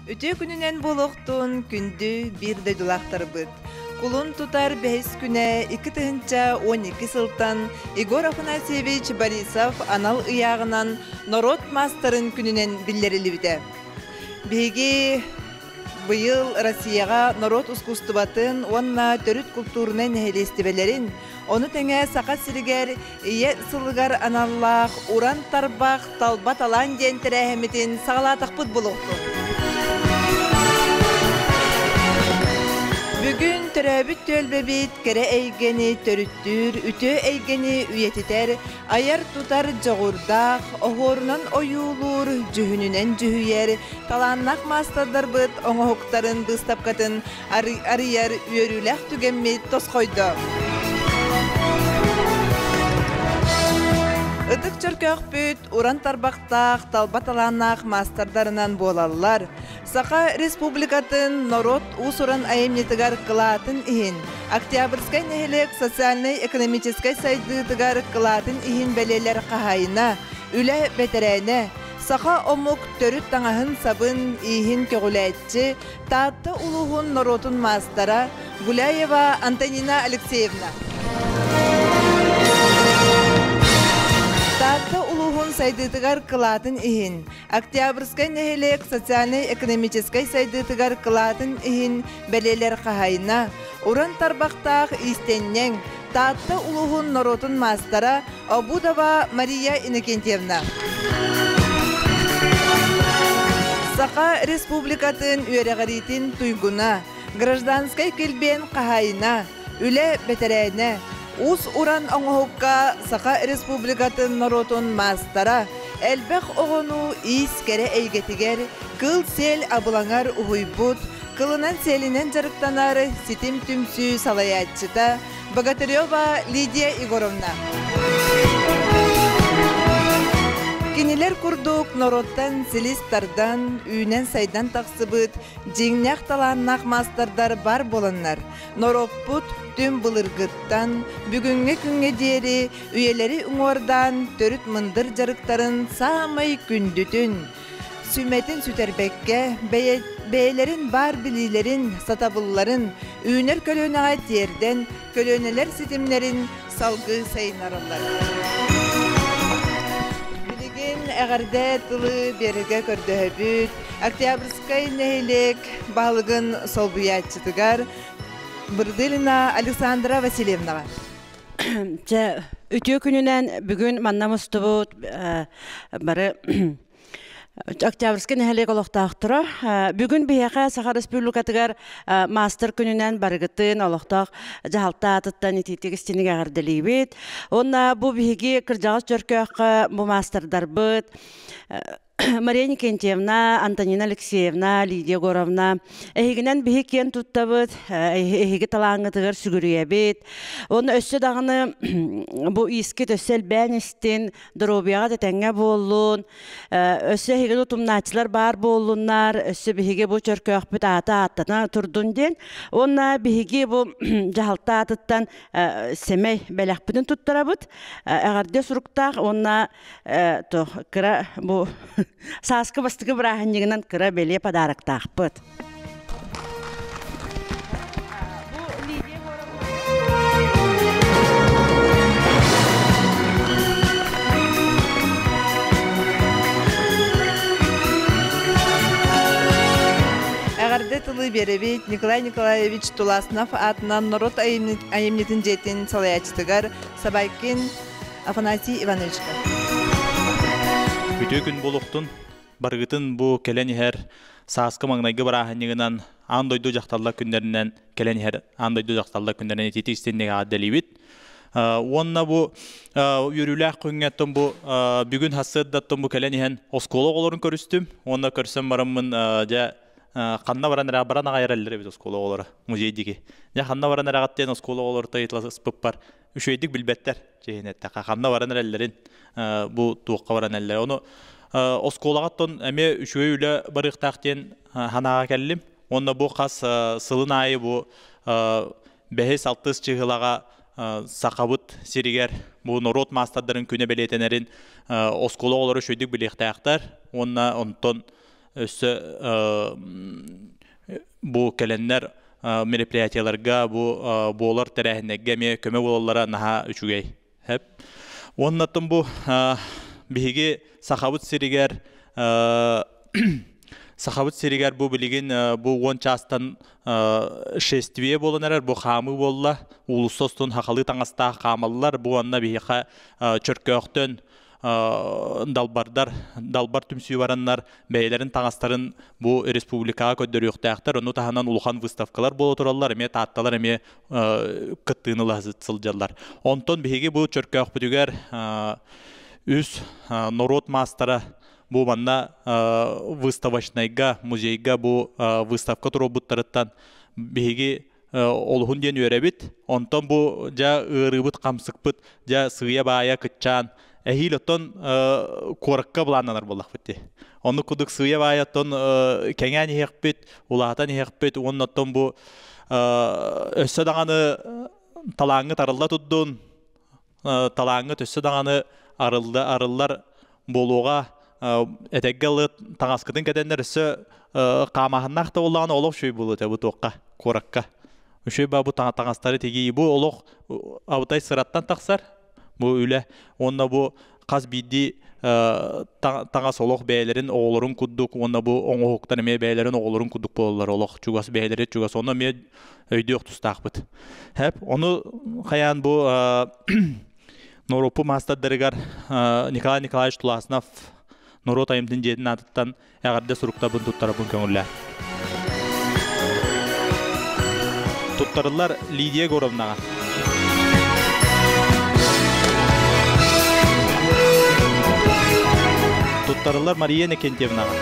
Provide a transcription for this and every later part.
Үтүө күнүнэн буолуохтун күндү биир дойдулаахтарбыт. Кулун тутар бэһис күнэ 2012 сылтан Егор Афанасьевич Борисов анал ыйааҕынан норуот маастарын күнүнэн биллэриллибитэ. Биһиги быйыл Россияҕа норуот ускуустубатын уонна төрүт култуурунай нэһилиэстибэлэрин, ону тэҥэ Саха сиригэр Ийэ сылыгар аналлаах Уран тарбах талба талаан диэн тэрээһиммитин саҕалаатахпыт буолуохтун. Бүгүн төрөөбүт түөлбэбит кэрэ эйгэни төрүттүүр, үтүө эйгэни үйэтитэр, айар-тутар дьоҕурдаах, оһуорунан ойуулуур, дьүһүнүнэн дьүһүйэр талааннаах маастардарбыт оҥоһуктарын быыстапкатын арыйар үөрүүлээх түгэммит тосхойдо. Ытык Чөркөөхпүт уран тарбахтаах, талба талааннаах маастардарынан буолаллар. Саха Республикатын норуот уус-уран айымньытыгар кылаатын иһин, Октябрьскай нэһилиэк социальнай-экономическай сайдыытыгар кылаатын иһин бэлиэлэр хаһаайына, үлэ бэтэрээнэ, саха омук төрүт таҥаһын-сабын, ииһин көҕүлээччи, Таатта улууһун норуотун маастара Гуляева Антонина Алексеевна. Таатта улууһун сайдыытыгар кылаатын иһин, Октябрьскай нэһилиэк социальнай-экономическай сайдыытыгар кылаатын иһин бэлиэлэр хаһаайына, уран тарбахтаах иистэнньэҥ, Таатта улууһун норуотун маастара Обудова Мария Иннокентьевна. Саха Республикатын үөрэҕириитин туйгуна, гражданскай килбиэн хаһаайына, үлэ бэтэрээнэ, уус-уран оҥоһукка Саха Республикатын норуотун маастара, элбэх оҕону иис кэрэ эйгэтигэр кыл-сиэл абылаҥар уһуйбут, кылынан-сиэлинэн дьарыктанар ситим түмсүү салайааччыта Богатырева Лидия Егоровна. Кинилэр курдук норуоттан силис тардан, үүнэн-сайдан тахсыбыт дьиҥнээх талааннаах маастардар бар буоланнар, норуоппут түм былыргыттан бүгүҥҥү күҥҥэ диэри үйэлэри уҥуордаан төрүт мындыр дьарыктарын саамай күндүтүн, сүмэтин сүтэрбэккэ, бэйэлэрин баар билиилэрин, сатабылларын үүнэр көлүөнэҕэ тиэрдэн, көлүөнэлэр ситимнэрин салгыы сайыннараллар. Билигин эҕэрдэ тылы биэрэргэ көрдөһөбүт. Октябрьскай нэһилиэк баһылыгын солбуйааччытыгар Бырдылина Александра Васильевнаҕа. Чэ, үтүө күнүнэн бүгүн манна мустубут бары Октябрьскай нэһилиэк олохтоохторо. Бүгүн биһиэхэ Саха Республикатыгар маастар күнүнэн барыгытын олохтоох дьаһалта аатыттан итиитик истиник эҕэрдэлиибит. Уонна бу биһиги кырдьаҕас Чөркөөххө бу маастардарбыт Мария Никентьевна, Антонина Алексеевна, Лидия Егоровна, эһигинэн биһи киэн туттабыт, эһиги талааҥҥытыгар сүгүрүйэбит. Уонна өссө даҕаны бу иискит өссө элбээн истин, доруобуйаҕа тэтэҥҥэ буоллун, өссө эһигини утумнааччылар баар буоллуннар, өссө биһиги бу чөркөөхпүт аата ааттана турдун диэн. Уонна биһиги бу дьаһалта аатыттан сэмэй бэлэхпитин туттарабыт. Эҕэрдэ суруктаах уонна кыра бу сааскы бастакы бырааһынньыгынан кыра бэлиэ подароктаахпыт. Эҕэрдэ тылы биэрэбит Николай Николаевич Туласнов аатынан норуот айымньытын дьиэтин салайааччытыгар Сабайкин Афанасий Ивановичка. Үтүө күн буолуохтун. Барыгытын бу кэлэн иһэр сааскы маҥнайгы бырааһынньыгынан аан дойду дьахталлар күннэринэн кэлэн иһэр аан дойду дьахталлар күннэринэн итиитик истинник эҕэрдэлиибит. Уонна бу үөрүүлээх күҥҥэ оттон бу бүгүн сарсыардаттан бу кэлэн иһэн оскуола оҕолорун көрүстүм. Уонна көрсөн бараммын дьэ ханна баран эрэ баран аҕай эрэллэр эбит оскуола оҕолоро музей диэки. Дьэ ханна баран эрэҕит диэн оскуола оҕолоруттан ыйыталаспыппар үчүгэйдик билбэттэр чиһин эттэххэ ханна баран эрэллэрин бу туохха баран эрэллэр ону оскуолаҕа оттон эмиэ үчүгэй үлэ барыахтаах диэн санааҕа кэллим уонна бу хас сылын аайы бу бэһис алтыс чыһылаҕа сахабыт сиригэр бу норуот маастардарын күнэ бэлиэтэнэрин оскуола оҕолоро үчүгэйдик билиэхтээхтэр уонна онтон өссө бу кэлэннэр мероприятияларга бу буолар тэрээһиннэргэ эмиэ көмө буолаллара наһаа үчүгэй. Хэп. Уоннаттан бу биһиги Сахабыт сиригэр Сахабыт сиригэр бу билигин бу уон чаастан шествие буолан эрэр, бу хаамыы буолла. Уулусса устун хахалыы таҥастаах хаамаллар. Бу уонна биһиэхэ Чөркөөхтөн далбардар, далбар түмсүү бараннар бэйэлэрин таҥастарын бу республикаҕа көрдөрүөхтээхтэр. Ону таһынан улахан выставкалар буола тураллар, эмиэ таатталар эмиэ кыттыыны ыла сылдьаллар. Онтон биһиги бу Чөркөөхпүтүгэр үс норуот маастара бу манна выставочнайга, музейга бу выставка туруорбуттарыттан биһиги олуһун диэн үөрэбит. Онтон бу дьэ ыарыыбыт, хамсыкпыт дьэ сыыйа-баайа кыччаан эһиил оттон куоракка былааннанар буоллахпыт дии. Оннук курдук сыыйа-баайа оттон кэҥээн иһиэхпит, улаатан иһиэхпит уонна оттон бу өссө даҕаны талааҥҥыт арылла турдун, талааҥҥыт өссө даҕаны арылла арыллар буолуоҕа этэггэ ылы таҥаскытын кэтэннэр өссө хаамааһыннаах да буоллаҕына олох үчүгэй буолуо этэ бу туохха куоракка үчүгэй баа бу таҥастары тигии бу олох абытай сыраттан тахсар бу үлэ уонна бу хас биирдии таҥас олох бэйэлэрин оҕолорун курдук уонна бу оҥоһуктар эмиэ бэйэлэрин оҕолорун курдук буолаллар олох чугас бэйэлэри чугас ону эмиэ өйдүөх тустаахпыт хэп ону хайаан бу норуоппу маастардарыгар Николай Николаевич Туласнов норуот айымтын дьиэтин аатыттан эҕэрдэ суруктарбын туттарабын көҥүллээ. Туттарыллар Лидия Егоровнаҕа. Туттарыллар Мария Никентьевнаҕа.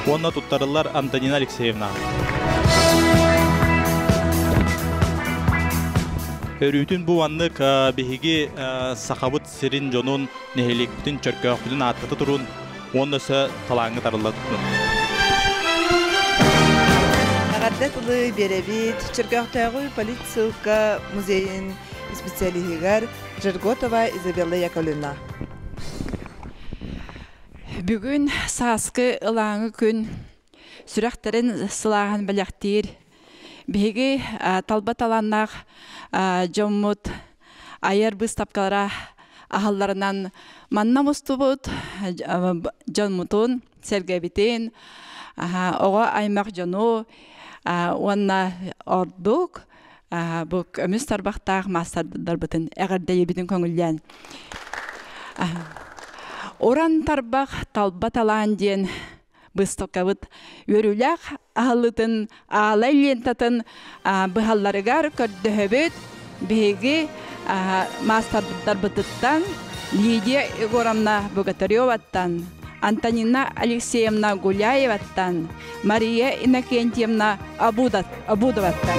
Уонна туттарыллар Антонина Алексеевнаҕа. Өрүүтүн бу маннык биһиги Сахабыт сирин дьонун, нэһилиэкпитин, чөркөөхпүтүн ааттата турун уонна өссө талааҥҥа тарылла турун. Эҕэрдэ тылы биэрэбит Чөркөөхтөөҕү политсыылка музейын специалиһыгар Жерготова Изабелла Яковлевна. Бүгүн сааскы ылааҥы күн сүрэхтэрин сылааһын бэлэхтиир биһиги талба талааннаах дьоммут айар быыстапкалара аһалларынан манна мустубут дьоммутун, сэргэбитин, оҕо аймах дьону уонна ордук бу көмүс тарбахтаах маастардарбытын эҕэрдэйибитин көҥүллээн уран тарбах талба талаан диэн быыстапкабыт үөрүүлээх аһыллытын аалай лентатын быһалларыгар көрдөһөбүт биһиги маастардарбытыттан Лидия Егоровна Богатыреваттан, Антонина Алексеевна Гуляеваттан, Мария Иннокентьевна Абудоваттан.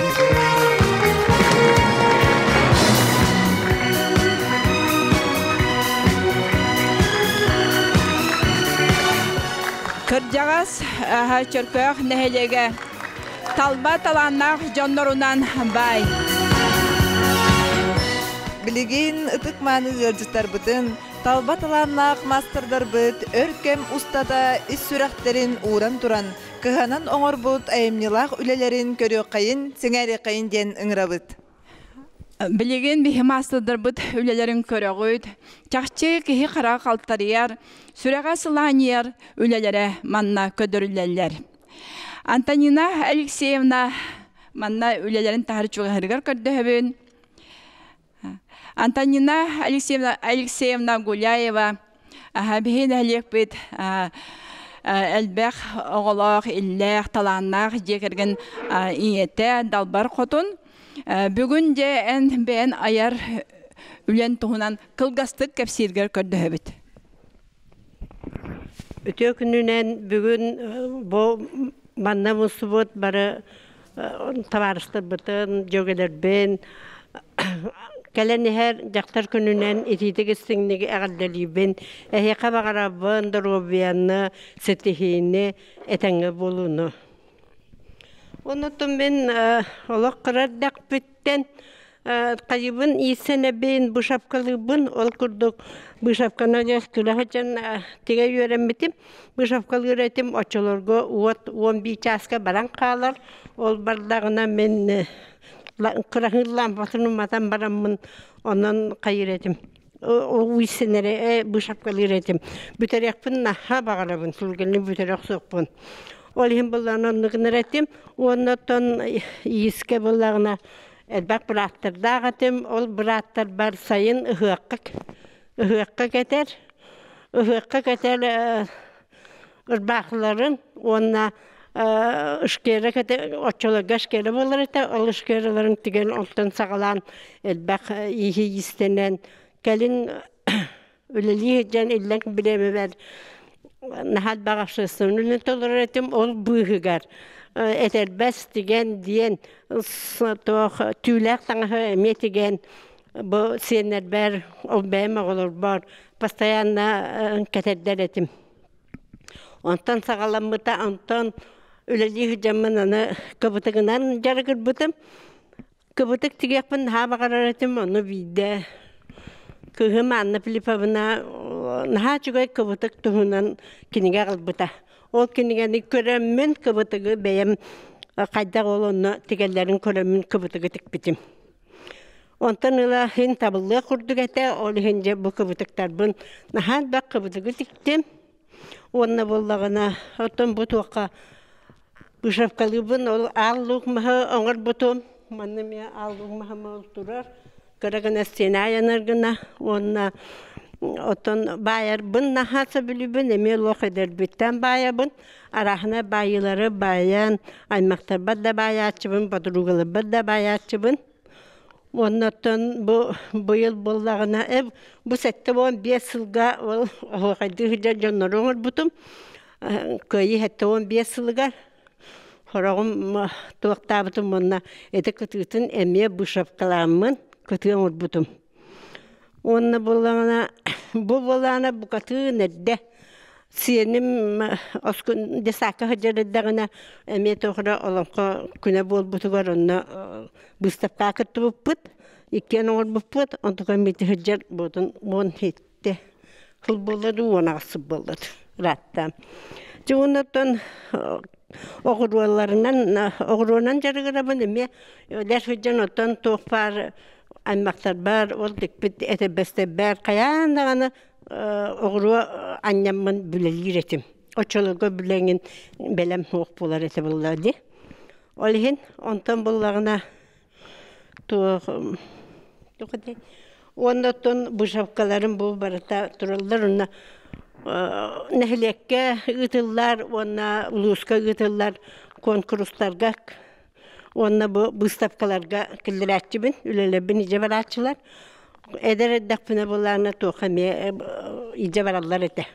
Кырдьаҕас Чөркөөх нэһилиэгэ талба талааннаах дьоннорунан баай. Билигин ытык-мааны ыалдьыттарбытын талба талааннаах маастардарбыт өр кэм устата ис сүрэхтэрин ууран туран, кыһанан оҥорбут айымньылаах үлэлэрин көрүөххэйин, сэҥээриэххэйин диэн ыҥырабыт. Билигин биһи маастардарбыт үлэлэрин көрөҕүт. Чахчы киһи хара халтарыйар, сүрэҕэ сылаанньыйар үлэлэрэ манна көрдөрүллэллэр. Антонина Алексеевна манна үлэлэрин таһар чугаһырыгар көрдөһөбүн. Антонина Алексеевна, Алексеевна Гуляева биһи нэһилиэкпит элбэх оҕолоох, иллээх, талааннаах дьиэ кэргэн ийэтэ Далбар Хотун. Бүгүн дьэ эн бэйэн айар үлэн туһунан кылгастык кэпсииргэр көрдөһөбүт. Үтүө күнүнэн бүгүн бу манна мустубут бары табаарыстарбытын, дьүөгэлэрбин кэлэн иһэр дьахтар күнүнэн итиитик истиҥник эҕэрдэлиибин. Эһиэхэ баҕарабын доруобуйаны, ситиһиини, этэҥҥэ буолууну. Оннуттан мин олох кыра эрдэхпиттэн Хайыбын ииссэнэбин, бышапкалыыбын, ол курдук бышапканы дьэ күлэ сылдьан тигэ үөрэммитим. Бышапкалыыр этим оччолорго уот 11 чааска баран хаалар. Ол бардаҕына мин кыраһыын лампатын уматан бараммын онон хайыр этим. Ииссэнэри бышапкалыыр этим. Бүтэриэхпин наһаа баҕарабын, сүргэни бүтэрэ охсуохпун. Ол иһин былаан оннук гынар этим. Уонна оттон иискэ буоллаҕына элбэх бырааттардаах этим. Ол бырааттарбар сайын ыһыахха ыһыахха кэтэр ыһыахха кэтэр ырбаахыларын уонна ышкера кэтэ оччолорго ышкера буолар этэ. Ол ышкераларын тигэн онтон саҕалаан элбэх ииһи иистэнэн кэлин үлэлии сылдьан иллэҥ бириэмэбэр наһаа элбэх общественнай толорор этим. Ол быыһыгар этэрбэс тигэн диэн туох түүлээх таҥаһы эмиэ тигэн бу сиэннэрбэр, ол бэйэм оҕолорбор постоянно кэтэрдэр этим. Онтон саҕаламмыта, онтон үлэлии сылдьаммын аны кыбытыгынан дьарыгырбытым. Кыбытык тигиэхпин наһаа баҕарар этим, ону биирдэ кыыһым Анна Филипповна наһаа үчүгэй кыбытык туһунан кинигэ аҕалбыта. Ол кинигэни көрөммүн кыбытыгы бэйэм хайдах ол онно тигэллэрин көрөммүн кыбытыгы тикпитим. Онтон ыла иһин табыллыах курдук этэ, ол иһин дьэ бу кыбытыктарбын наһаа элбэх кыбытыгы тиктим. Уонна буоллаҕына, оттон бу туохха Бышавкалыыбын ол аал луук маһы оҥорбутум. Манна эмиэ аал луук маһым ол турар. Кыра гына стена айанар гына уонна оттон баайарбын наһаа сөбүлүүбүн, эмиэ луох эдэрбиттэн баайабын. Арааһына баайыылары баайан, аймахтарбар да баайааччыбын, подругаларбар да баайааччыбын. Уонна оттон бу быйыл буоллаҕына, бу 75 сылга ол оһуохайдыы сылдьар дьоннору оҥорбутум. Кыайыы 75 сылыгар хороҕум туохтаабытым уонна ити кытыытын эмиэ бышапкалааммын кытыы оҥорбутум. Уонна буоллаҕына бу буоллаҕына букатын эрдэ сиэним десакка сылдьар эрдэҕинэ эмиэ туох эрэ олоҥхо күнэ буолбутугар онно быыстапкаҕа кыттыбыппыт, иккиэн оҥорбуппут, онтукам ити сылдьар буотун уон һиттэ сыл буолла дуу, 18 сыл буолла ыраатта. Дьэ уонна оттон оҕуруоларынан оҕуруонан дьарыгырабын эмиэ өлөр сылдьан оттон туох баар аймахтарбар ол тикпит этэрбэстэрбэр хайаан даҕаны оҕуруо анньаммын бүлэлиир этим. Оччолорго бүлэҥин бэлэм суох буолар этэ буолла дии. Ол иһин онтон буллаҕына туох туох этэй уонна оттон бышавкаларым бу барыта тураллар уонна нэһилиэккэ ыытыллар уонна улууска ыытыллар куонкурустарга уонна бу быыстапкаларга киллэрээччибин, үлэлэрбин илдьэ барааччылар. Эдэр эрдэхпинэ буоллаҕына туохха эмиэ илдьэ бараллар этэ.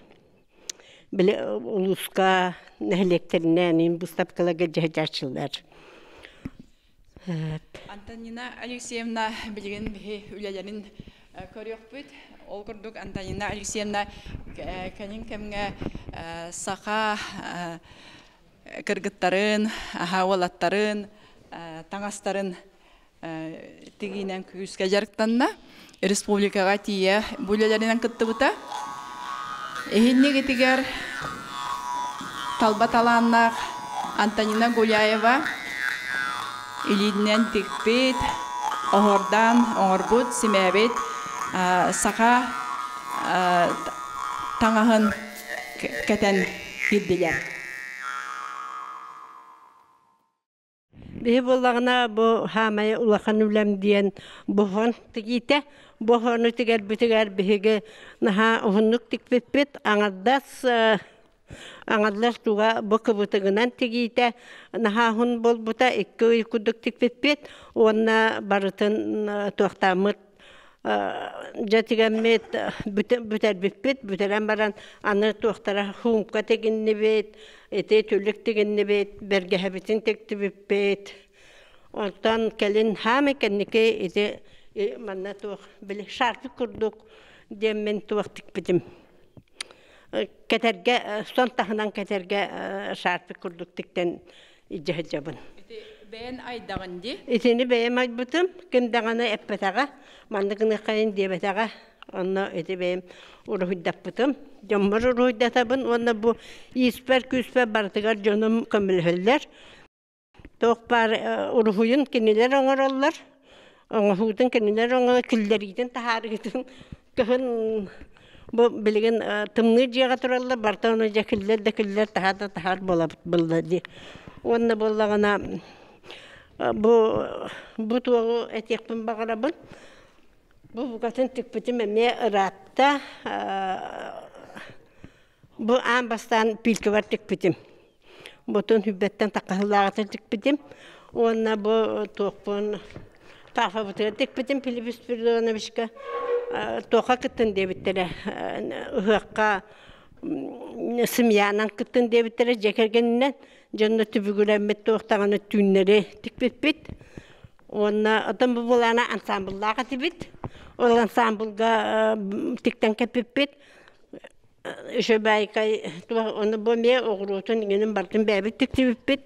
Били улууска нэһилиэктэринэн быыстапкаларга дьаһайдааччылар. Антонина Алексеевна билигин биһи үлэлэрин көрүөхпүт. Ол курдук Антонина Алексеевна кэлин кэмҥэ саха кыргыттарын, уолаттарын таҥастарын тигиинэн күүскэ дьарыктанна. Республикаҕа тиийэ бу үлэлэринэн кыттыбыта. Иһинник итигэр талба талааннаах Антонина Гуляева илиинэн тикпит, оһордаан оҥорбут, симээбит саха таҥаһын кэтэн киирдилэр. Биһи буоллаҕына бу хаамай улахан үлэм диэн буһан тигиитэ. Буһаны тигэрбитигэр биһиги наһаа уһуннук тикпиппит. Аҥардас аҥардас туга бу кыбытыгынан тигиитэ наһаа уһун буолбута 2 ый курдук тикпиппит уонна барытын туохтааммыт Дьэ тигэммит бүтэрбиппит, бүтэрэн баран аны туохтара хуумка тигиннибит, ити түлүк тигиннибит, бэргэһэбитин тиктибиппит. Онтон кэлин хаамай кэнники ити манна туох били шарфик курдук диэммин туох тикпитим. Кэтэргэ сон таһынан кэтэргэ шарфик курдук тиктэн илдьэ сылдьабын. Ити Бэйэн айдаҕын дии? Итини бэйэм айбытым, ким даҕаны эппэтэҕэ, маннык гыныаххайын диэбэтэҕэ. Онно ити бэйэм уруһуйдаппытым. Дьоммор уруһуйдатабын уонна бу ииспэр-күүспэр барытыгар дьонум көмөлөһөллөр. Туох баар уруһуйун кинилэр оҥороллор, оҥоһуутун кинилэр оҥоро киллэриитин таһаарыытын кыһын бу билигин тымныы дьиэҕэ тураллар, барыта ону дьэ киллэр да киллэр, таһаар да таһаар буолабыт буолла дии. Уонна буоллаҕына бу бу туоҕу этиэхпин баҕарабын. Бу букатын тикпитим эмиэ ыраатта. Бу аан бастаан пилкабар тикпитим. Бутун хүббэттэн такаһылааҕытын тикпитим. Уонна бу туохпун Пафабытыгар тикпитим Филипп Спиридоновичка туохха кыттын диэбиттэрэ ыһыахха сымыйаанан кыттын диэбиттэрэ дьиэ кэргэнинэн дьонно түбүгүрэммит туох даҕаны түүннэри тикпиппит уонна оттон бу былаана ансаамбыллаах этибит ол ансаамбылга тиктэн кэппиппит Үчүгэйкэй ону бу эмиэ оҕуруотун иҥинин барытын бэйэбит тиктибиппит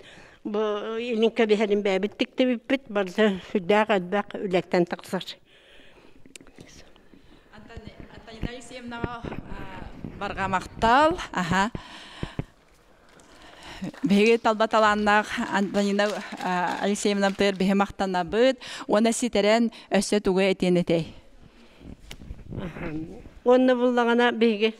бу илин кэбиһэрин бэйэбит тиктибиппит барыта сүрдээх элбэх үлэттэн тахсар. Антонина Алексеевнаҕа барҕа махтал. Аха. Биһиги талба талааннаах Антонина Алексеевнабытыгар биһи махтанабыт уонна ситэрэн өссө тугу этиэн этэй? Уонна буллаҕына биһиги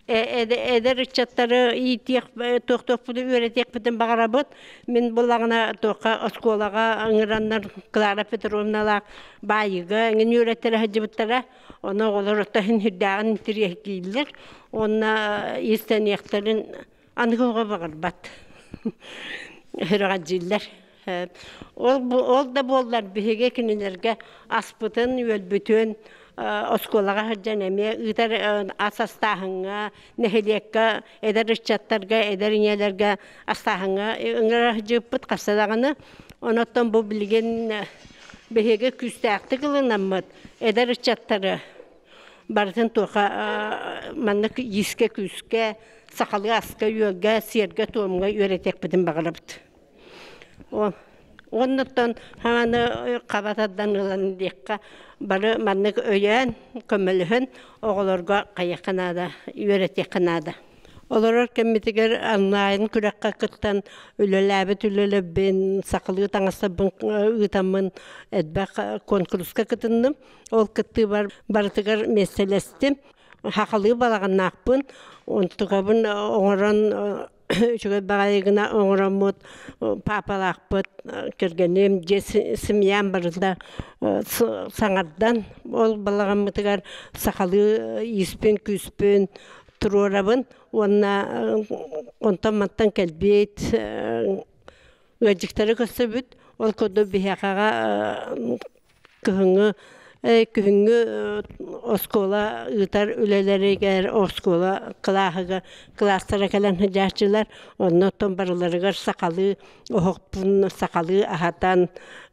эдэр ыччаттары иитиэх туохтуохпутун үөрэтиэхпитин баҕарабыт. Мин буллаҕына туохха оскуолаҕа ыҥыраннар Клара Петровналаах баайыыга эҥин үөрэттэрэ сылдьыбыттара. Ону оҕолор оттон сүрдээҕин интэриэһиргииллэр уонна иистэниэхтэрин аныгы оҕо баҕарбат сүрэҕэлдьииллэр. Ол, ол да буоллар биһиги кинилэргэ аспытын, үөлбүтүн оскуолаҕа сылдьан эмиэ ыытар ас астааһыҥҥа, нэһилиэккэ эдэр ыччаттарга, эдэр ийэлэргэ астааһыҥҥа ыҥыра сылдьыбыппыт хаста даҕаны. Онон бу билигин биһиги күүстээхтик ылынаммыт эдэр ыччаттары барытын туоха маннык иискэ-күүскэ, сахалыы аска-үөлгэ, сиэргэ-туомҥа үөрэтиэхпитин баҕарабыт. Оннуттан хаҥаны хаба тардан ылан диэххэ бары маннык өйөөн, көмөлөһөн оҕолорго хайыахха наада, үөрэтиэххэ наада. Олорор кэммитигэр онлайн күрэххэ кыттан үлэлээбит үлэлэрбин, сахалыы таҥастарбын ыытаммын элбэх куонкуруска кытынным. Ол кыттыыбар барытыгар миэстэлэстим. Сахалыы балаҕаннаахпын, онтукабын оҥорон үчүгэй баҕайы гына оҥороммут паапалаахпыт, кэргэним, дьиэ семьям барыта саҥардан ол балаҕаммытыгар сахалыы ииспин-күүспүн туруорабын уонна онтон-мантан кэлбит ыалдьыттары көрсөбүт. Ол курдук биһиэхэҕэ кыһыҥҥы күһүҥҥү оскуола ыытар үлэлэригэр оскуола кылааһыгар кылаастара кэлэн сылдьааччылар онно оттон барыларыгар сахалыы оһохпун сахалыы аһатан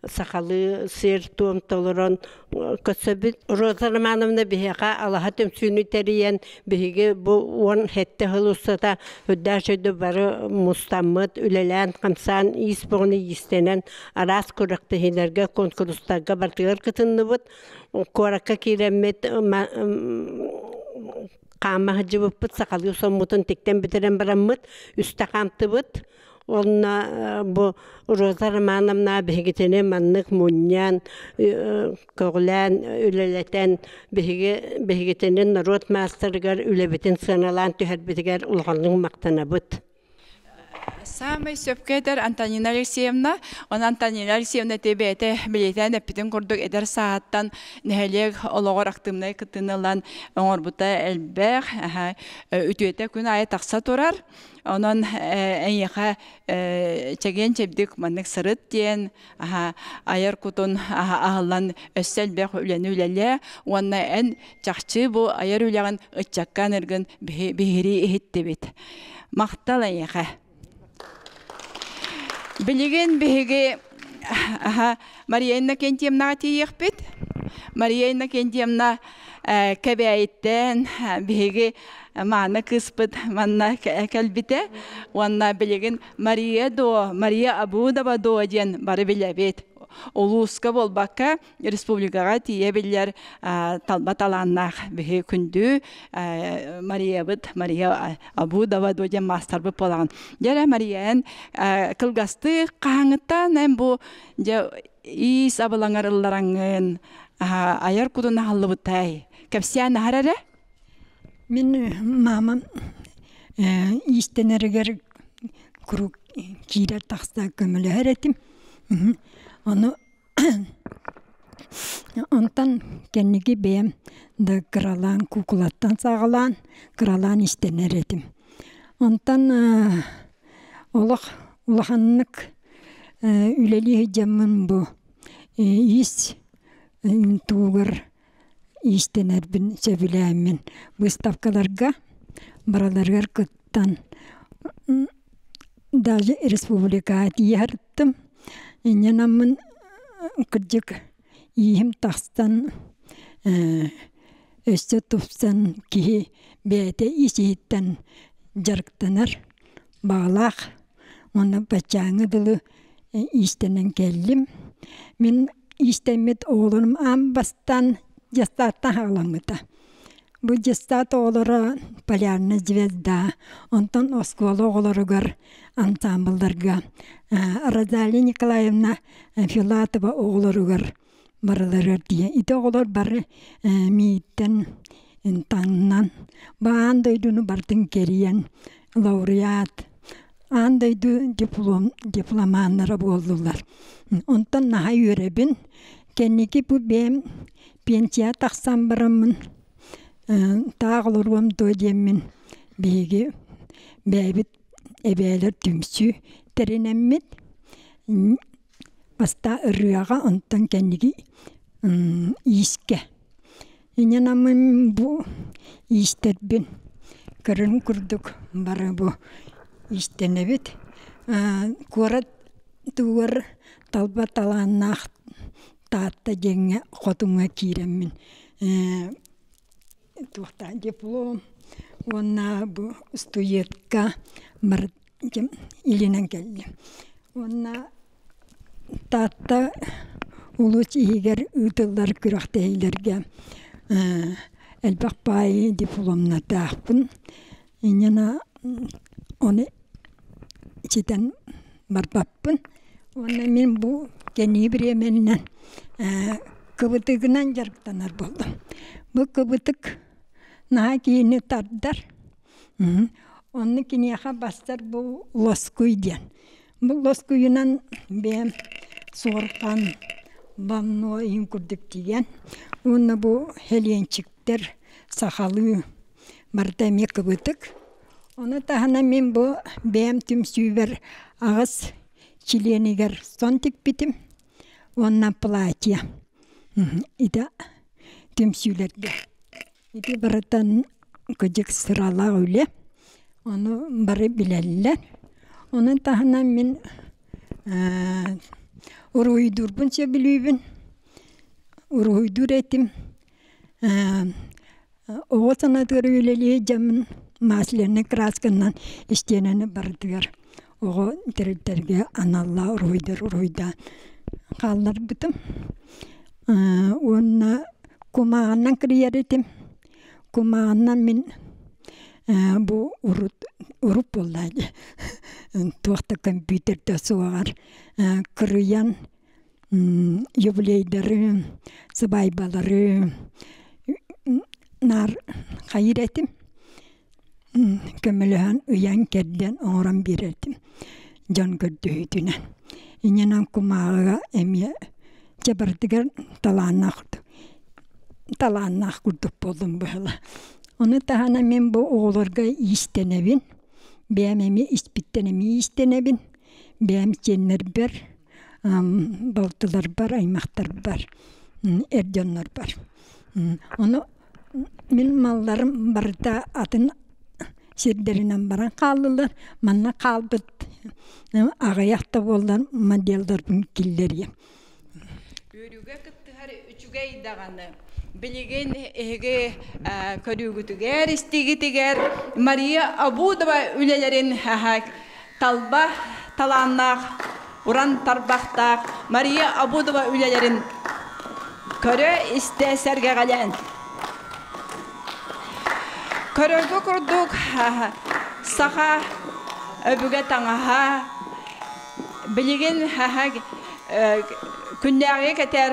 сахалыы сиэр-туом толорон көрсөбүт. Роза Романовна биһиэхэ алаһа түмсүүнү тэрийэн биһиги бу 17 сыл устата үрдээх дойду бары мустаммыт, үлэлээн-хамсаан, иис бөҕөнү иистэнэн араас күрэхтэһиилэргэ, куонкурустарга барытыгар кытынныбыт. Куоракка киирэммит хаама сылдьыбыппыт, сахалыы соммутун тиктэн бүтэрэн бараммыт, үстэ хаамтыбыт. Уонна бу Роза Романовна биһигитини маннык мунньан, көҕүлээн, үлэлэтэн биһиги биһигитини норуот маастарыгар үлэбитин сыаналаан түһэрбитигэр улаханнык махтанабыт. Саамай сөпкө этэр Антонина Алексеевна. Онон Антонина Алексеевна ити бэйэтэ билиэтээн эппитин курдук эдэр сааһыттан нэһилиэк олоҕор актыыбынай кыттыыны ылан оҥорбута элбэх. Үтүөтэ күн аайы тахса турар. Онон эйиэхэ чэгиэн-чэбдик маннык сырыт диэн айар кутун аһыллан өссө элбэх үлэни үлэлээ уонна эн чахчы бу айар үлэҕин ыччакка аныргын биһирии иһиттибит. Махтал эйиэхэ. Билигин биһиги Мария Иннокентьевнаҕа тиийиэхпит. Мария Иннокентьевна Кэбээйиттэн биһиги мааны кыыспыт манна кэлбитэ. Уонна билигин Мария дуо, Мария Абудова дуо диэн бары билэбит. Улууска буолбакка, республикаҕа тиийэ биллэр талба талааннаах биһи күндү Мариябыт Мария Абудова дуо диэн маастарбыт буолаҕын. Дьэ Мария эн кылгастыы хаһааҥҥыттан эн бу дьэ иис абылаҥар ыллараҥҥын айар кутун аһыллыбытай кэпсээн аһар эрэ. Мин маамам иистэнэригэр куруук киирэр тахса көмөлөһөр этим. Ону онтон кэнники бэйэм да кыралаан куукулаттан саҕалаан кыралаан истэнэр этим. Онтон олох улаханнык үлэлии сылдьаммын бу иис тугар иистэнэрбин сөбүлээммин выставкаларга бараларыгар кыттан даже республикаҕа тиийэ сырыттым. Инньэ гынаммын кырдьык ииһим тахсан өссө тупсан киһи бэйэтэ ис-иһиттэн дьарыктанар баҕалаах уонна баччааҥҥа дылы иистэнэн кэллим. Мин иистэммит оҕолорум аан бастаан детсадтан саҕаламмыта. Бу детсад оҕолоро Полярная звезда, онтон оскуола оҕолоругар ансаамбылларга Розалия Николаевна Филатова оҕолоругар барыларыгар тиийэ. Ити оҕолор бары мииттэн таҥнан, аан дойдуну барытын кэрийэн лауреат, аан дойду диплом дипломаннара буоллулар. Онтон наһаа үөрэбин. Кэнники бу бэйэм пенсия тахсан бараммын таах олоруом дуо диэммин биһиги бэйэбит эбээлэр түмсүү тэринэммит бастаа ырыаҕа онтон кэнники иискэ Инньэ наммын бу иистэрбин көрөрүм курдук бары бу иистэнэбит. Куорат тугар талба талааннаах Таатта диэҥҥэ хотуҥҥа киирэммин туохтаах диплом уонна бу студентка бар илинэн кэллим. Уонна Таатта улуус иһигэр ыытыллар күрэхтэһиилэргэ элбэх баайы дипломнардаахпын. Инньэ ону ситэн барбаппын. Уонна мин бу кэнники бириэмэннэн кыбытыгынан дьарыктанар буоллум. Бу кыбытык наһаа киһини тардар. Онно киниэхэ бастар бу лоскуй диэн. Бу лоскуйунан бэйэм суорҕан, банно иһин курдук тигэн уонна бу һэлиэнчиктэр сахалыы барыта эмиэ кыбытык. Ону таһынан мин бу бэйэм түмсүүбэр аҕыс чилиэнигэр сон тикпитим уонна платье ити түмсүүлэргэ. Ити барытын кыдьык сыралаах үлэ. Ону бары билэллэр. Онон таһынан мин уруһуйдуурбун сөбүлүүбүн. Уруһуйдуур этим. Оҕо санаатыгар үлэлии дьаммын масляный красканан истиэнэни барытыгар оҕо тэрилтэргэ аналлаах уруһуйдар уруһуйдаан хаалларбытым. Уонна кумааҕынан кырыйар этим. Кумааҕынан мин бу урут урут буоллаа дии туох да компьютер да суоҕар кырыйан юбилейдары, сыбаайбалары наар хайыыр этим. Көмөлөһөн ыйан-кэрдэн оҥорон биэрэртим дьон көрдөһүүтүнэн. Инньэнэн кумааҕыга эмиэ дьэ барытыгар талааннаах талааннаах курдук буоллум быһыла. Ону таһынан мин бу оҕолорго иистэнэбин. Бэйэм эмиэ испиттэн эмиэ иистэнэбин. Бэйэм сиэннэрбэр, балтыларбар, аймахтарбар, эр дьоннорбор. Ону Мин малларым барыта атын сирдэринэн баран хааллылар. Манна хаалбыт аҕыйах да буоллар моделларбын киллэриэм. Үөрүүгэ кыттыһар үчүгэй даҕаны. Билигин эһиги көрүүгүтүгэр, истигитигэр Мария Абудова үлэлэрин талба талааннаах, уран тарбахтаах Мария Абудова үлэлэрин көрө-истэ сэргэҕэлээн. Көрөргө курдук саха өбүгэ таҥаһа билигин күннээҕигэ кэтэр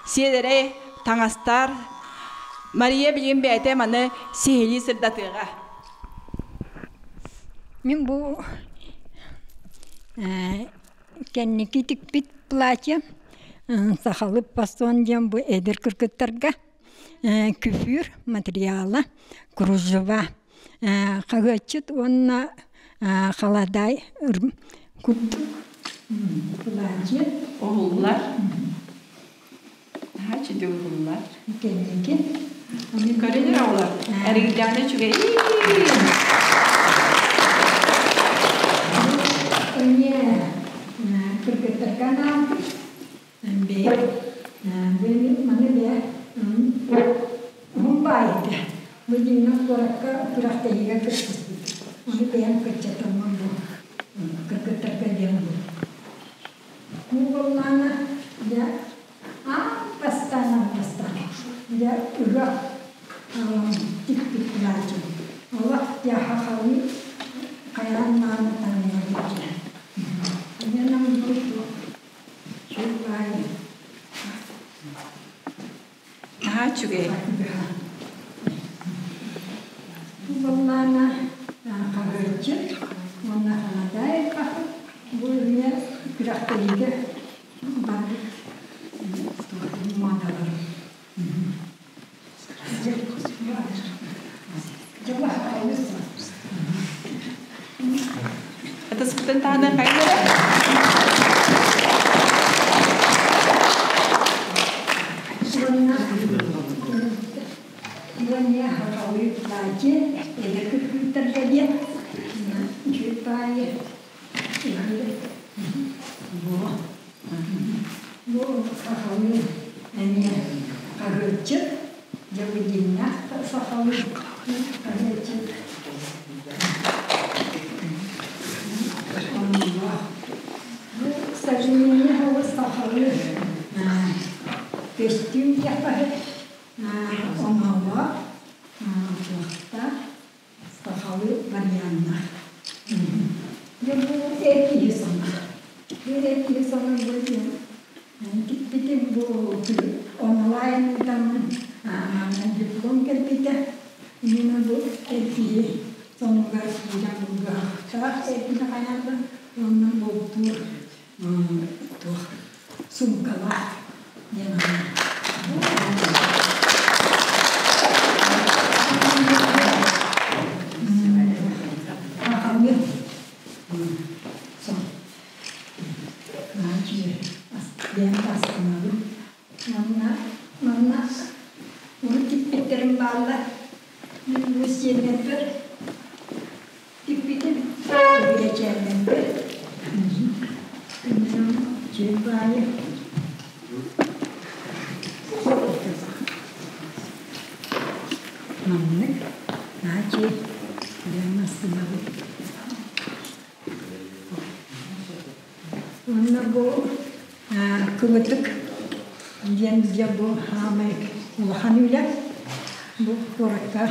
сиэдэрэй таҥастар. Мария билигин бэйэтэ маны сиһилии сырдатыаҕа. Мин бу кэнники тикпит платье сахалыы пасон диэн бу эдэр кыргыттарга күфүр материала кружева хаһыатчыт уонна халадаай курдук платье. Уһуллар. Наһаа үчүгэй уһуллар. Кэнники. Көрүнэр оҕолор. Эригдэҕинэ үчүгэй. Эмиэ кыргыттарга анаабыт. Бэйэ маны бэйэ уһун баайыта. Бу дьиҥнээх куоракка күрэхтэһиигэ кыттыспыт. Ону бэйэм кыччатаммын бу кыргыттарга диэн бу. Бу буоллаҕына дьэ аан бастаан аан бастаан дьэ ыһыах тикпит платьем. Олох дьэ хахалыы хайаан мааны таҥнабыт дьэ. Инньэ бу Наһаа үчүгэй. Бу буоллаана хаһыатчыт уонна халадаайка бу эмиэ күрэхтэһиигэ барбыт муодалар. Ытыспытын таһынан хайдара? Уонна хахалыы платье эдэр кыргыттарга диэн үчүгэй Бу сахалыы эмиэ хаһыатчыт, дьабыдьынньах сахалыы хаһыатчыт. Бу современный оҕус сахалыы көстүүм диэххэ оҥоһуллар туохтаах сахалыы варианнар. Дьэ бу эр киһи саҥа. Бу эр киһи саҥа бу тикпитим бу онлайн ыытаммын диплом кэлбитэ. Именно бу эр киһи сонугар киирэн булгахтаах эр киһи хайаан да уонна бултуур туох суумкалаах диэн Манна манна урут тикпиттерим бааллар. Мин бу сиэннэрбэр Тикпитим биэчээннэрбэр Чүөл баайы Маннык наачи диэн астынабыт. Уонна бу кыбытык диэн дьэ бу хаамай улахан үлэ. Бу куоракка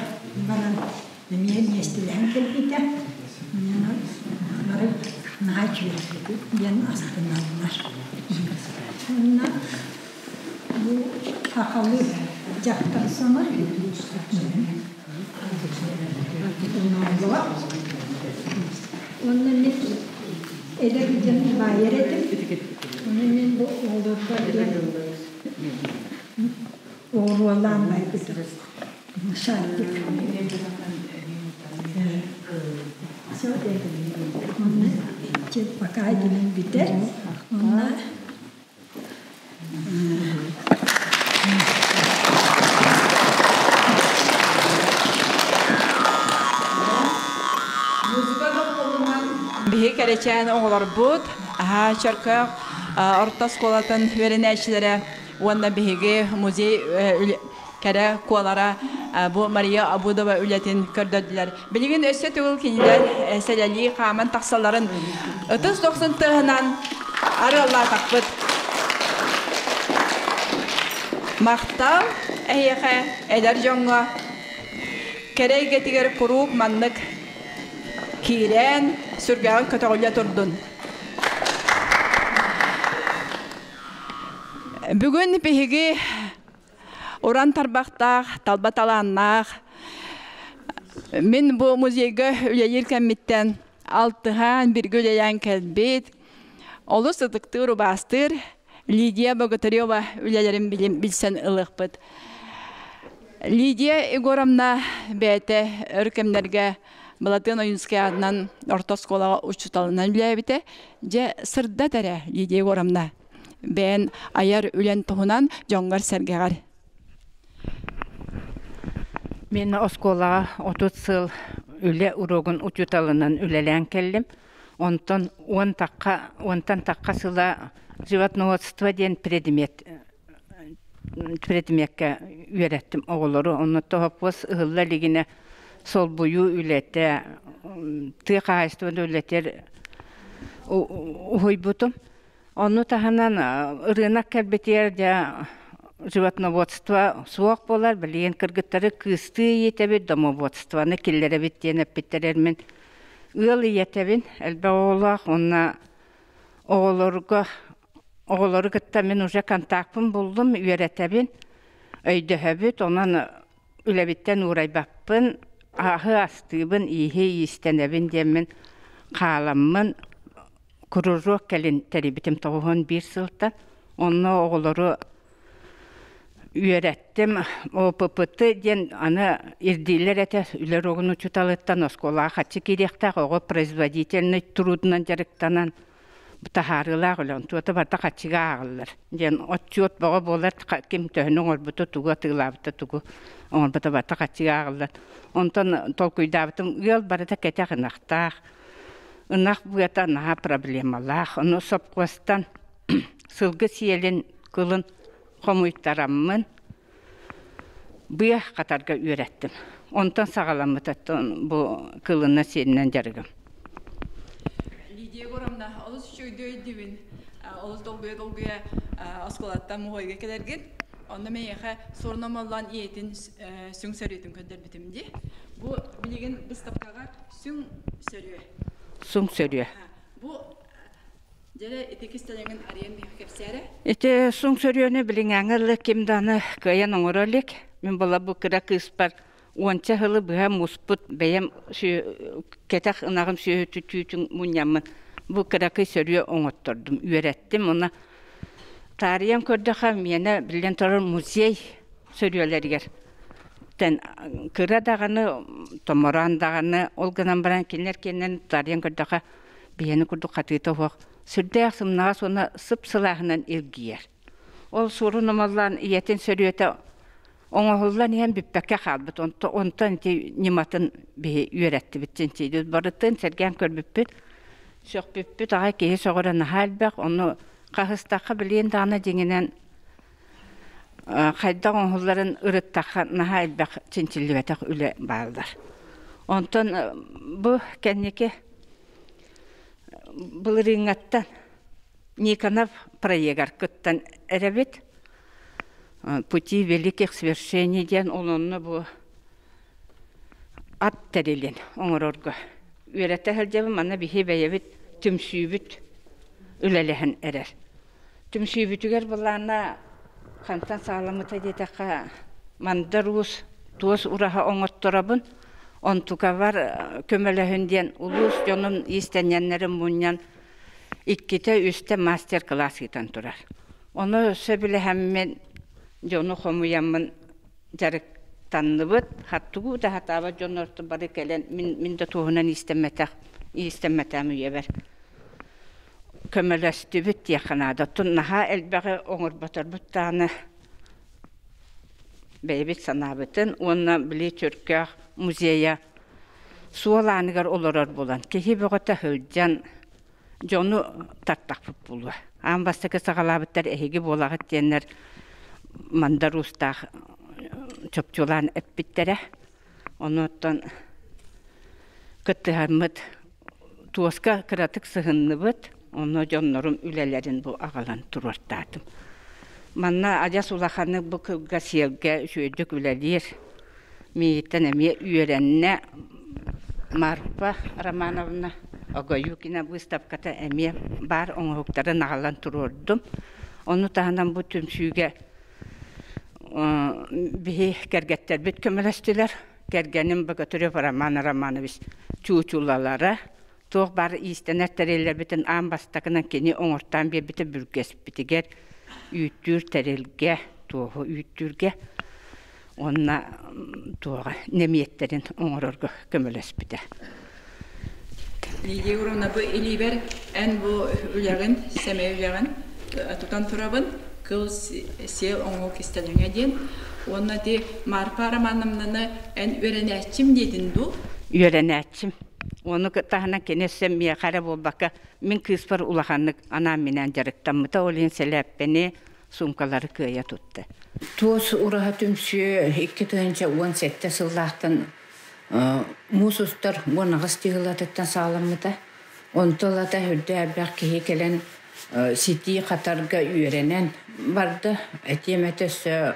баран эмиэ миэстэлэһэн кэлбитэ. Бары наһаа үчүгэй диэн астыналлар. Уонна бу сахалыы дьахтар сана Уонна мин эдэр дьон баайар этим. Ону мин бу оҕолорбор диэн оҕуруолаан байбытым. Шарик. Онно пока диэн бүтэр. Онно Биһи кэрэчээн оҕолорбут аһаа Чөркөөх орто оскуолатын үөрэнээччилэрэ уонна биһиги музей кэрэ куолара бу Мария Абудова үлэтин көрдөрдүлэр. Билигин өссө төгүл кинилэр сэлэлии хааман тахсалларын ытыс дохсун тыаһынан арыаллаатахпыт. Махтал эһиэхэ эдэр дьоҥҥо кэрэ эйгэтигэр куруук маннык киирэн сүргэҕин көтөҕүллэ турдун. Бүгүн биһиги уран тарбахтаах, талба талааннаах мин бу музейга үлэлиир кэммиттэн алтыһан, биргэ үлэлээн кэлбит, олус ытыктыыр, убаастыыр Лидия Богатырева үлэлэрин билсэн ылыахпыт. Лидия Егоровна бэйэтэ өр кэмнэргэ Былатыан Ойуунскай аатынан орто оскуолаҕа учууталынан үлэлээбитэ. Дьэ, сырдат эрэ Лидия Егоровна бэйэн айар үлэн туһунан дьоҥҥор-сэргэҕэр. Мин оскуолаҕа 30 сыл үлэ уруогун учууталынан үлэлээн кэллим. Онтон уон тахха, уонтан тахха сыла животноводство диэн предмет предмеккэ үөрэттим оҕолору. Онно тоһоппуос ыһылла илигинэ солбуйуу үлэтэ, тыа хаһаайыстыбатын үлэтигэр уһуйбутум. Ону таһынан ырыынак кэлбитигэр дьэ животноводство суох буолар, билигин кыргыттары кыыстыы иитэбит, домоводствоны киллэрэбит диэн эппиттэрэр мин ыал ийэтэбин, элбэх оҕолоох уонна оҕолорго оҕолору кытта мин уже контакпын буллум, үөрэтэбин, өйдөһөбүт, онон үлэбиттэн уурайбаппын, аһы астыыбын, ииһи иистэнэбин диэммин хааламмын кружок кэлин тэрийбитим 91 сылтан. Онно оҕолору үөрэттим. ОППТ диэн аны ирдииллэр этэ үлэ уруогун учууталыттан оскуолаҕа хаччы киириэхтээх оҕо производительнай трудунан дьарыктанан таһаарыылаах үлэ онтуота барыта хаччыга ааҕыллар диэн отчуот бөҕө буолар ким төһөнү оҥорбута тугу атыылаабыта тугу оҥорбута барыта хаччыга ааҕыллар онтон толкуйдаабытым ыал барыта кэтэх ынахтаах ынах быата наһаа проблемалаах ону сопхуостан сылгы сиэлин кылын хомуйтараммын быа хатарга үөрэттим онтон саҕаламмыта бу кылына сиэнинэн дьарыгым Лидия Егоровна, олус үчүгэйдик өйдүүбүн. Олус долгуйа-долгуйа оскуолаттан муһуойга кэлэргин. Онно миэхэ суорун омоллоон ийэтин сүҥ сөрүөтүн көрдөрбүтүм дии. Бу билигин быыстапкаҕа сүҥ сөрүө. Сүҥ сөрүө. Бу Дьэрэ ити кистэлэҥин арыйан биһиэхэ кэпсээрэ. Ити суҥ сөрүөнү билиҥээҥи ыла ким даҕаны кыайан оҥоро илик. Мин була бу кыра кыыспар уонча сылы быһа муспут бэйэм кэтэх ынаҕым сүөһүтү түүтүн мунньаммын бу кыракый сөрүө оҥоттордум, үөрэттим. Уонна таарыйан көрдөхө миэнэ биллэн турар музей сөрүөлэригэр тэн кыра даҕаны, томороон даҕаны ол гынан баран кинилэр киэннэрин таарыйан көрдөхө биһиэни курдук хатыыта суох сүрдээх сымнаҕас уонна сып-сылааһынан илгийэр. Ол суорун омоллоон ийэтин сөрүөтэ оҥоһуллан иһэн бүппэккэ хаалбыт. Онтон ити ньыматын биһи үөрэттибит, чинчийдибит. Барытын сэргээн көрбүппүт, сөхпүппүт аҕай киһи сөҕөрө наһаа элбэх. Ону хаһыстахха билиэн даҕаны дьиҥинэн хайдах оҥоһулларын ырыттахха наһаа элбэх чинчиллибэтэх үлэ бааллар. Онтон бу кэнники былырыыҥҥаттан Никонов проегар кыттан эрэбит. Пути великих свершений диэн ол онно бу ат тэрилин оҥорорго үөрэтэ сылдьабын. Манна биһи бэйэбит түмсүүбүт үлэлэһэн эрэр. Түмсүүбүтүгэр былаана хантан сааламмыта диэтэххэ, Мандар Уус туос ураһа оҥотторобун, онтукабар көмөлөһүн диэн улуус дьонун иистэнньэннэрин мунньан иккитэ-үстэ мастер-класс ыытан турар. Ону сөбүлэһэммин, дьону хомуйаммын дьарыктанныбыт. Тугу да сатаабат дьоннор бары кэлэн мин, мин да туоһунан иистэммэтэх, иистэммэтэм үйэбэр. Көмөлөстүбүт диэххэ наада. Оттон наһаа элбэҕи оҥорботорбут даҕаны бэйэбит санаабытын уонна били Чөркөөх музейа суол ааныгар олорор буолан киһи бөҕөтө сылдьан дьону тартахпыт буолуо. Аан бастакы саҕалаабыттар эһиги буолаҕыт диэннэр Мандар Уустаах чопчулаан эппиттэрэ. Онуоттан кыттыһаммыт туоска кыратык сыһынныбыт, онно дьоннорум үлэлэрин бу аҕалан туруортаатым. Манна адьас улаханнык бу кылга сиэлгэ үчүгэйдик үлэлиир. Миигиттэн эмиэ үөрэннэ Марфа Романовна Огоюкина быыстапката эмиэ баар оҥоһуктарын аҕалан туруордум. Ону таһынан бу түмсүүгэ биһи кэргэттэрбит көмөлөстүлэр. Кэргэним Богатырев Роман Романович чуучулалара туох баар иистэнэр тэриллэрбитин аан бастакынан кини оҥортоон биэрбитэ бүргэспитигэр үүттүүр тэрилгэ, туоһу үүттүүргэ уонна туоҕа нэмиэттэрин оҥорорго көмөлөспүтэ. Лидия Егоровна, бу илиибэр эн бу үлэҕин, сэмэй үлэҕин тутан турабын, кыл сиэл оҥоһук истэлэҥэ диэн. Уонна ти Марфа Романовнаны эн үөрэнээччим диэтин дуу? Үөрэнээччим. Ону таһынан кини өссө миэхэ эрэ буолбакка, мин кыыспар улаханнык анаан-минээн дьарыктаммыта, ол иһин сэлээппэни, суумкалары кыайа тутта. Туос ураһа түмсүү 2017 сыллаахтан муус устар 18 тыһылатыттан саҕаламмыта. Онто ылата үрдэ элбэх киһи кэлэн ситии хатарга үөрэнэн барда. Этиэм этэ өссө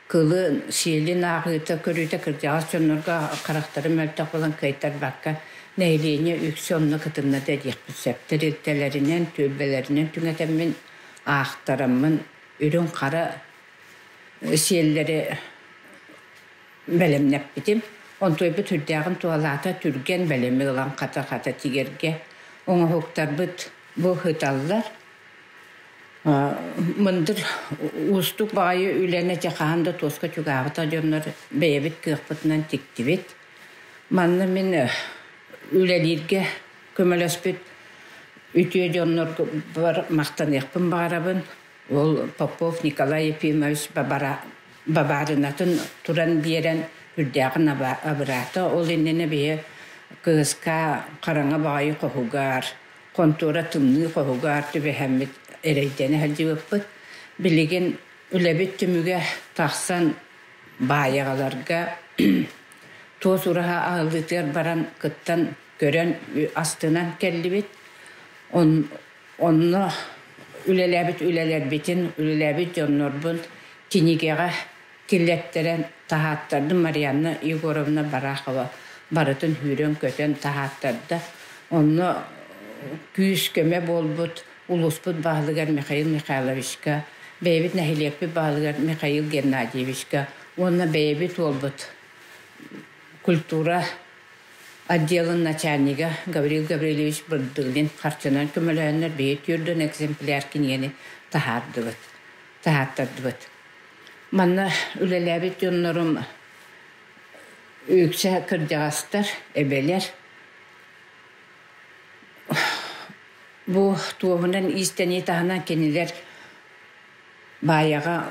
кылы сиэлин ааҕыыта көрүүтэ кырдьаҕас дьоннорго харахтара мөлтөх буолан кыайтарбакка нэһилиэнньэ үксэ онно кытынна да диэхпит сөп. Тэрилтэлэринэн, түөлбэлэринэн түҥэтэммин аахтараммын үрүҥ хара сиэллэри бэлэмнэппитим. Онтуойбут сүрдээҕин туһалаата түргэн бэлэми ылан хата-хата тигэргэ оҥоһуктарбыт бу ыһыталлар. Мындыр уустук баҕайы үлэни дьэ хаһан да туоска чугаабата дьоннор бэйэбит кыахпытынан тиктибит. Манна мин үлэлииргэ көмөлөспүт үтүө дьоннорбор махтаныахпын баҕарабын. Ол Попов Николай Ефимович бабаарынатын туран биэрэн үрдээҕин абыраата. Ол иннинэ биһи кыыска хараҥа баҕайы хоһугар, хонтуора тымныы хоһугар түбэһэммит эрэйдэнэ сылдьыбыппыт. Билигин үлэбит түмүгэ тахсан баайаҕаларга туос ураһа аһыллыытыгар баран кыттан көрөн астынан кэллибит. Онно үлэлээбит үлэлэрбитин, үлэлээбит дьоннорбун кинигэҕэ киллэттэрэн таһааттардым. Марианна Егоровна Барахова барытын сүүрэн-көтөн таһааттарда. Онно күүс-көмө буолбут улууспут баһылыгар Михаил Михайловичка, бэйэбит нэһилиэкпит баһылыгар Михаил Геннадьевичка уонна бэйэбит уолбут культура отделын начальнига Гаврил Гаврильевич Бырдыгин харчынан көмөлөһөннөр биһи түөрдүн экземпляр кинигэни таһаардыбыт, таһааттардыбыт. Манна үлэлээбит дьоннорум үксэ кырдьаҕастар, эбэлэр. Бу туоһунан иистэнии таһынан кинилэр Баайаҕа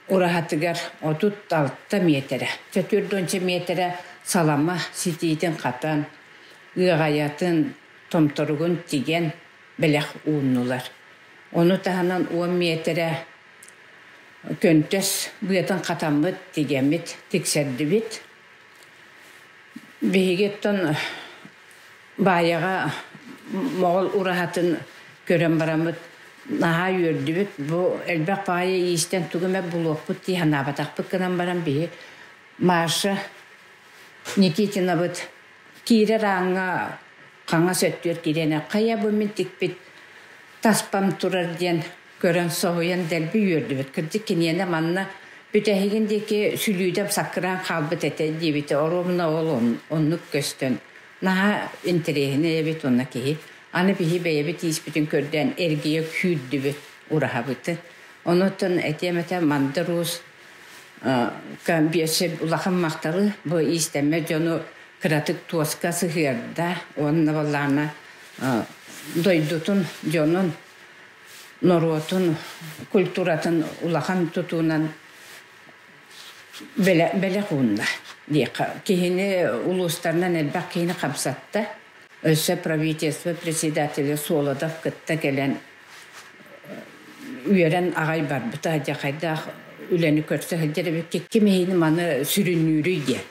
ураһатыгар 36 миэтэрэ, 4 миэтэрэ салама ситиитин хатан, ыаҕайатын, томторугун тигэн бэлэх ууннулар. Ону таһынан 10 миэтэрэ көнтөс быатын хатаммыт, тигэммит, тиксэрдибит. Биһиги оттон Баайаҕа Моҕол ураһатын көрөн бараммыт наһаа үөрдүбүт. Бу элбэх баайы иистэн тугу эмэ булуохпут дии санаабатахпыт гынан баран биһи Маша Никитинабыт киирэр ааҥҥа хаҥас өттүгэр киирэн хайа бу мин тикпит таспам турар диэн көрөн соһуйан дэлби үөрдүбүт. Кырдьык киниэнэ манна бүтэһигин диэки сүлүүдэм саккыраан хаалбыт этэ диэбитэ оруобуна ол оннук көстөн наһаа интэриэһинэй эбит уонна киһи аны биһи бэйэбит ииспитин көрдөөн эргийэ күүрдүбүт ураһабытын. Онуттан этиэм этэ Мандар Уус биэсэ улахан махталы бу иистэммэт дьону кыратык туоска сыһыарда уонна баллаана дойдутун дьонун норуотун культуратын улахан тутуунан бэлэх уунна диэххэ. Киһини улуустарынан элбэх киһини хамсатта. Өссө правительство председателэ Солодов кытта кэлэн үөрэн аҕай барбыта. Дьэ хайдах үлэни көрсө сылдьар эбиккит, ким эһини маны сүрүннүүрүй диэн.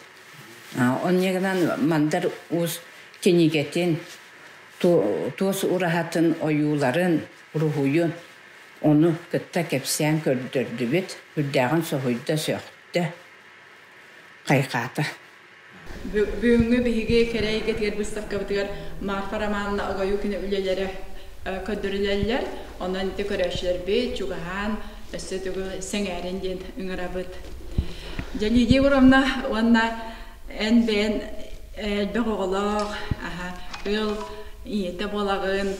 Онньагынан Мандар Уус кинигэтин, туос ураһатын ойууларын, уруһуйун ону кытта кэпсээн көрдөрдүбүт, үрдээҕин соһуйда, сөхтө, хайҕаата. Бүгүҥҥү биһиги кэрэ эйгэтигэр быыстапкабытыгар Марфа Романовна Огоюкина үлэлэрэ көрдөрүлэллэр. Онон ити көрөөччүлэрбит чугаһаан өссө тугу сэҥээрин диэн ыҥырабыт. Дьэ, Лидия Егоровна уонна эн бэйэн элбэх оҕолоох, ыал ийэтэ буолаҕын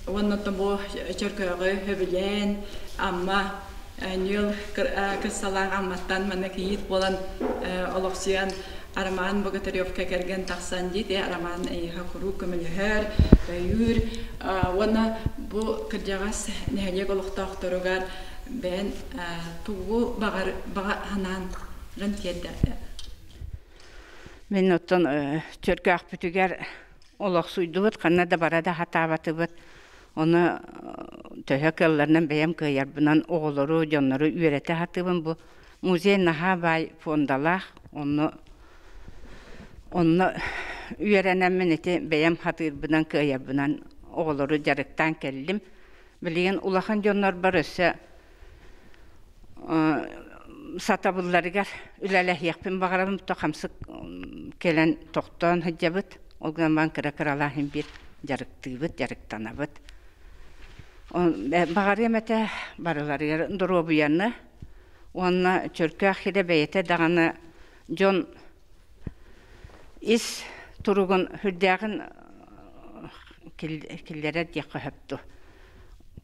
уонна бу Чөркөөҕү сөбүлээн Амма Ньыл кыссалаах Амматтан манна кийиит буолан олохсуйан Роман Богатыревка кэргэн тахсан диити Роман эйиэхэ куруук көмөлөһөр, өйүүр уонна бу кырдьаҕас нэһилиэк олохтоохторугар бэйэн тугу баҕар баҕа санаан тиэрдэр. Мин оттон Чөркөөхпүтүгэр олохсуйдубут, ханна да бара да хатаабатыбыт. Ону төһө кыалларынан бэйэм кыайарбынан оҕолору, дьоннору үөрэтэ сатыыбын. Бу музей наһаа баай фондалаах, онно онно үөрэнэммин ити бэйэм хатыырбынан, кыайарбынан оҕолору дьарыктаан кэллим. Билигин улахан дьоннорбор өссө сатабылларыгар үлэлэһиэхпин баҕарабын, то хамсык кэлэн тохтоон сылдьабыт. Ол гынан баран кыра-кыралаан биир дьарыктыыбыт, дьарыктанабыт. Баҕарыам этэ барыларыгар доруобуйаны уонна Чөркөөх сирэ бэйэтэ даҕаны дьон ис туругун сүрдээҕин киллэрэр диэххэ сөп дуо.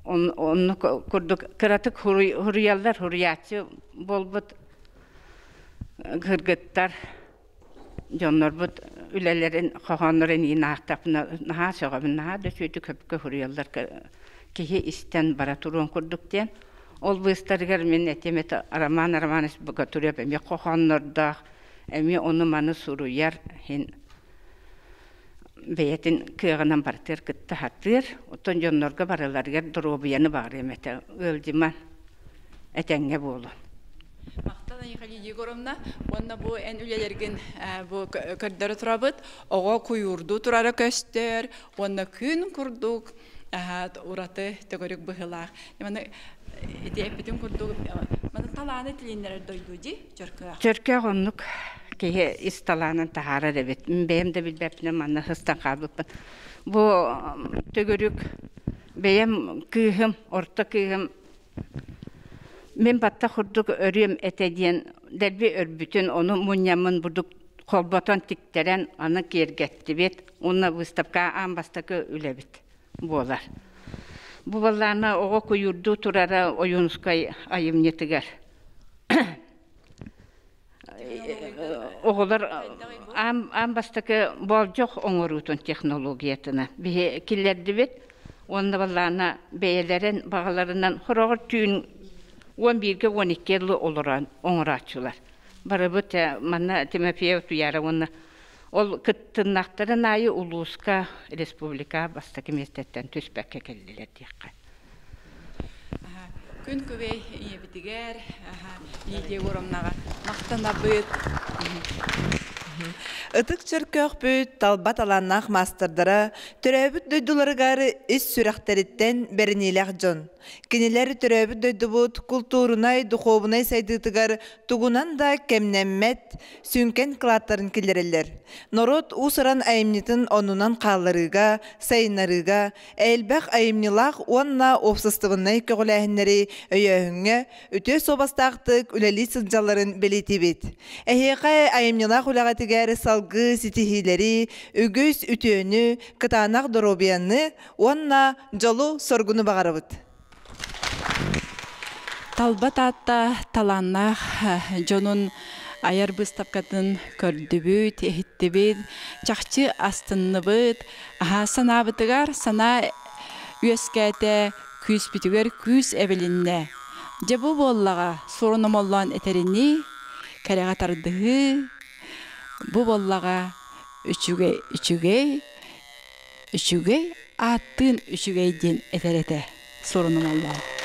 Оннук курдук кыратык хуруйаллар, хуруйааччы буолбут кыргыттар дьоннорбут үлэлэрин хоһооннорун иин аахтахпына наһаа сөҕөбүн, наһаа да үчүгэйдик сөпкө суруйаллар киһи истэн бара туруон курдук диэн. Ол быыстарыгар мин этим этэ Роман Романович Богатырев эмиэ хоһооннордоох, эмиэ ону-маны суруйар иһин бэйэтин кыаҕынан барытыгар кытта сатыыр. Оттон дьоннорго барыларыгар доруобуйаны баҕарыам этэ, ыалдьыман, этэҥҥэ буолун. Махтал Михаил Егоровна уонна бу эн үлэлэргин бу көрдөрө турабыт. Оҕо куйуурдуу турара көстөр уонна күн курдук ураты төгүрүк быһыылаах. Маны ити эппитин курдук маны талааны тилиннэрэр дойду дии Чөркөөх. Чөркөөх оннук киһи ис талаанын таһаарар эбит. Бэйэм да билбэппинэн манна сыстан хаалбыппын. Бу төгүрүк бэйэм кыыһым, орто кыыһым Мин баттах курдук өрүөм этэ диэн дэлби өрбүтүн, ону мунньаммын бурдук холботон тиктэрэн аны киэргэттибит уонна выставка аан бастакы үлэбит буолар. Бу баллаана оҕо куйуурдуу турара Ойуунускай айымньытыгар. Оҕолор аан бастакы болдьох оҥоруутун технологиятына биһи киллэрдибит уонна баллаана бэйэлэрин баҕаларынан хороҕор түүн 11-гэ 12 ылы олорон оҥорооччулар. Барыбыт манна Тимофеев Туяра уонна ол кыттыннахтарын аайы улууска, республика бастакы миэстэттэн түспэккэ кэллилэр диэххэ. Күн күбэй ийэбитигэр, Лидия Егоровнаҕа махтанабыт. Ытык Чөркөөхпүт талба талааннаах маастардара төрөөбүт дойдуларыгар ис сүрэхтэриттэн бэриниилээх дьон. Кинилэр төрөөбүт дойдубут култуурунай, духуобунай сайдыытыгар тугунан да кэмнэммэт сүҥкэн кылааттарын киллэрэллэр. Норуот уус-уран айымньытын оннунан хаалларыыга, сайыннарыыга элбэх айымньылаах уонна уопсастыбаннай көҕүлээһиннэри өйөөһүҥҥэ үтүө суобастаахтык үлэлии сылдьалларын бэлиэтиибит. Эһиэхэ айымньылаах үлэҕитигэр салгыы ситиһиилэри, үгүс үтүөнү, кытаанах доруобуйаны уонна дьолу-соргуну баҕарабыт. Талба Таатта талааннаах дьонун айар быыстапкатын көрдүбүт, иһиттибит, чахчы астынныбыт, аһаа санаабытыгар санаа үөскээтэ, күүспүтүгэр күүс эбилиннэ. Дьэ бу буоллаҕа суорун омоллоон этэринии, кэрэҕэ тардыһыы, бу буоллаҕа үчүгэй үчүгэй, үчүгэй ааттыын үчүгэй диэн этэр этэ суорун омоллоон.